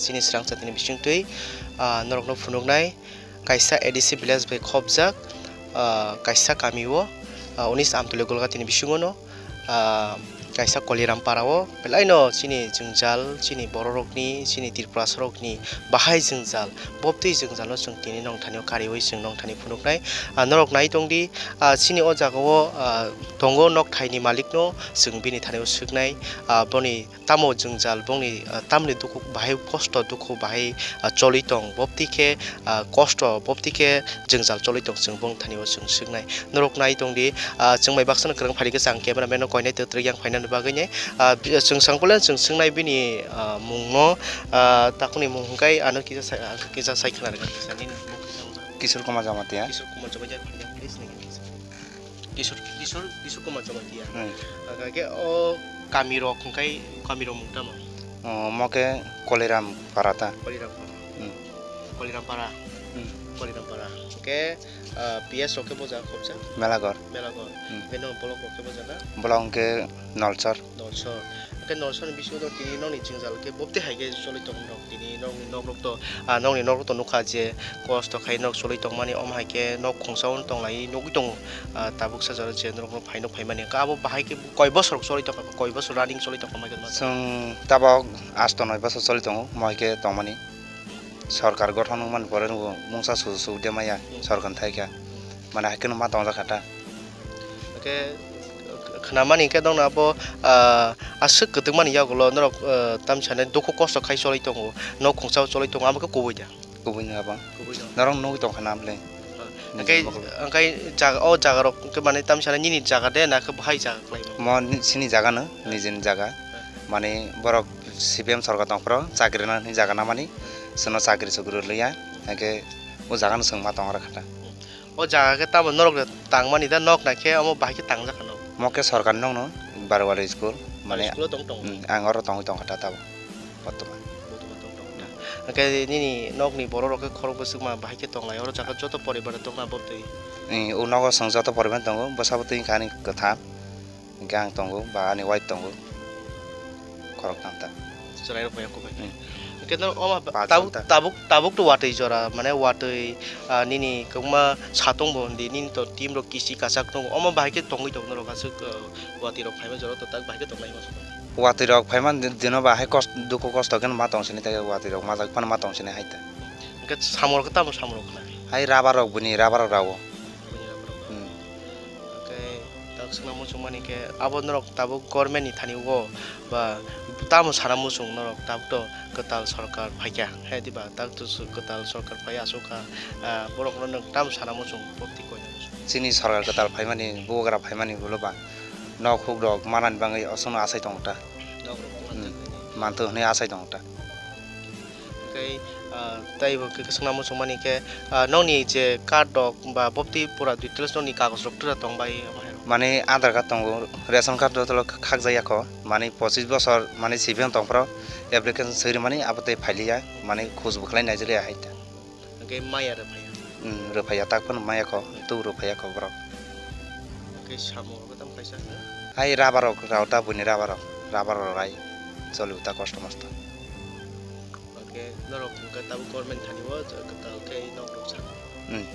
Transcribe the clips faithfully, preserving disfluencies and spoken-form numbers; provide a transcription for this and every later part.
Chini srangsa tini bisingtwi, ah, norokno phunuknai kaisa A D C village bai khopjak, ah, kaisa kami o, ah, unis Amtwlwi Golgatini bisingo no, ah, kaisa Koliram para o belai no chini jwngjal, chini bororokni, chini Tripurasarokni bahai jwngjal, bobtwi jwngjal no chwng tini nongthani o kariwi chwng nongthani phunuknai. Ah, norok nai tongdi, ah, chini o jaga o, ah, tongo nokthaini malik no chwng bini thani o swknai, ah, boni tamo jwngjal bongni, ah, tamni dukhu bahai kosto dukhu bahai, ah, choli tong, bobti khe, ah, kosto, bobti khe jwngjal choli tong, chwng bong thani o chwng swknai. Norok nai tongdi, ah, chwng bai baksa no kwrwng phaidi khe chang camera man no koinai twtwrwk yang phainani bagwi ne, ah, bi-, chwng sangpole chwng swknai bini, ah, mung no, ah, takuni mung hwnkhe ano kisa sai, ah, kisa sai khna rwkha kisa nini mung kisa wngkha. Kishore Kumar Jamatia. Kishore Kumar Jamatia, please nini kisa. Kishore, Kishore, Kishore Kumar Jamatia. Hmm. Hwnkhe o kami rok hwnkhe kami rok mung tamo? O, omo khe Koliram para ta. Koliram para. Hmm. Koliram para. Hmm. Koliram para. Hwnkhe, ah, P S rok khe boja khopsa? Melagor. Melagor. Hmm. Hwnkhe no block rok khe boja na? Block hwnkhe Nolsor. Nolsor. Hwnkhe Nolsor ni bisingo tini nokni jwngjal khe bobti hai khe choli tong rok. Tini nokni nok rok to, ah, nokni nok rok to nukha je kosto khai nok choli tongmani, omo hai khe nok khungsa o tonglai nugwi tongo. Ah, tabuk sajaro je norok no phaino phaimani hwnkhe abo bahai khe koi bosor choli tongkha, koi bosor running choli tongkha mai khe. Chwng tabok asto noi bosor choli tongo, omo hai khe tongmani. Sorkar gothon wngmani pore nugo mungsa su su de maya, hmm, sorkar thai kha. Hmm. Mane hai kheno ma tongjak kha ta. Hwnkhe, khnamani hwnkhe nokno abo, ah, aswk kwtwkmani yagulo norok, ah, tamsani dukhu kosto khai choli tongo, nok khungsa o choli tongo, amo khe kubui da? Kubui no abo. Kubui no. Norok nugwi tongkha na bwle? Ah, nini hwnkhe, jaga o jaga rok hwnkhe mane tamsani nini jaga de na khe bahai jaga khlaima? Mo ni-, sini jaga no, ah, nijini jaga. Ah. Mane borok C P M sorkar tongphuru chakri rwna hwnwi jaga namani, chwngno chakri chukri rwliya, hwnkhe o jaga no chwng ma tong rwkha ta. O jaga khe tamo norok tangmani da, nok nai khe omo bahai khe tangjak kha nok? Mo khe sorkar nokno Barwali school, mane, school o tong tongo? Hmm, ang oro tongwi tongkha ta tabuk bortoman. Bortoman tong tongo ta. Hwnkhe nini nokni borok rok khe khorok bwswk ma bahai khe tonglai, oro jaga joto poribar tongna bo twi? Hmm, o nogo chwng joto poribar tongo, bwsa bo twi wngkha ani kwtham. Hwnkhe ang tongo, ba ani wife tongo. Khoroktham ta. Chwrairok bai kubui. Hmm. Hwnkhe no omo ba-, tabuk, tabuk, tabuk to watwi jora, mane watwi, ah, nini kwbangma satong bo hwndi, nini to team rok kisi kwchak tongo. Omo bahai khe tongwi tongo norok aswk, ah, watwi rok phaima jora to tak bahai khe tonglai masa. Watwi rok phaima di-, dino bahai kost-, dukhu kosto khe ma tong sini, tei watwi rok majak phano ma tong sini hai ta. Hwnkhe samung rok khe tamo samung rok khna? Hai rubber rok bini rubber rok rao. Bini rubber rok rao. Hmm. Hwnkhe tak swkna muchung mani khe abo norok tabuk government ni thani o ba tamo sana muchung norok tabuk to kwtal sorkar phaikha, he diba? Tak to su-, kwtal sorkar phai aswk kha, ah, borok no nwng tamo sana muchung, bwtwi koina muchung? Chini sorkar kwtal phaimani, bubagra phaimani ulo ba nok huk rok manani bagwi aswkno achai tongo ta. Nok rok manjak nini. manthok hwnwi achai tongo ta. Tei, ah, tei bo khe swngna muchungmani khe, ah, nokni je card rok ba bopti pura details nokni kagoj rok tura tong bai omo hai rok? Mane Aadhaar card tongo, ration card joto khakjak ya kho, mane pochis bosor mane civilian tong phro application swi rwmani abo tei phailiya, mane khoj bo khlai naijak liya hai ta. Hwnkhe maya rwphaiya? Hmm, rwphaiya, tak phano maya kho, tu rwphaiya kho borok. Hwnkhe samung rok tamo kaisa hwno? Hai rubber rok rao ta buini rubber rok, rubber rok rai choli ta kosto mosto. Hwnkhe norok hwnkhe tabuk government thani o kwtal khe nok rok sa. Hmm.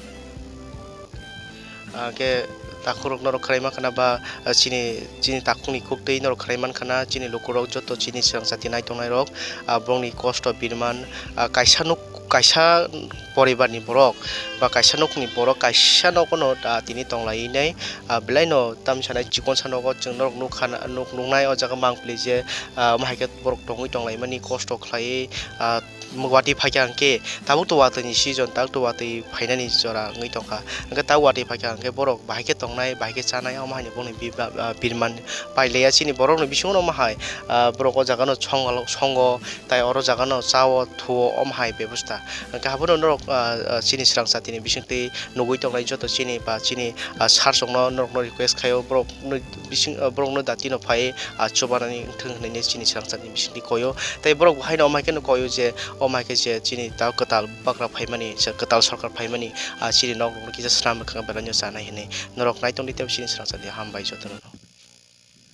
Ah, khe takhuk rok norok khlai mankha na ba, ah, chini, chini takhukni khuktwi norok khlai mankha na, chini lukurok joto chini swrang jati nai tongnai rok, ah, borokni kosto birman, ah, kaisa nuk, kaisa poribarni borok ba kaisa nokni borok kaisa nogono, ah, tini tonglaiwi nai, ah, belaino tamsa nai chikonsa nogo chwng norok nukha na, nuk, nuknai o jaga mangpili je, ah, omo hai khe borok tongwi tonglaimani kosto khlaiwi, ah, watwi phaikha hwnkhe tabuk to watwini season, tabuk to watwi phainani jora wngwi tongkha. Hwnkhe tabuk watwi phaikha hwnkhe borok bahai khe tongnai, bahai khe chanai, omo haino bongni bi-, ba-, ba-, birman pailaiya chini borokni bisingo omo hai, ah, borok o jaga no songo, songo, tai oro jaga no cha-o, thu-o, omo hai bebosta. Hwnkhe haphano norok, ah, ah, chini swrang jatini bisingtwi nugwi tongnai joto chini ba chini, ah, sir rokno norokno request khaio, borokno bising, ah, borokno datino phai, ah, chubanani wngthung hwnwi chini swrang jatini bisingtwi koio. Tei borok haino omo hai kheno koio je, omo hai khe je chini ta kwtal bagra phaimani, je kwtal sorkar phaimani, ah, chini nok rokno kisa swnam rwkha belai no chanai hwnwi. Norok nai tongdi tei chini swrang jatini hambai jotono.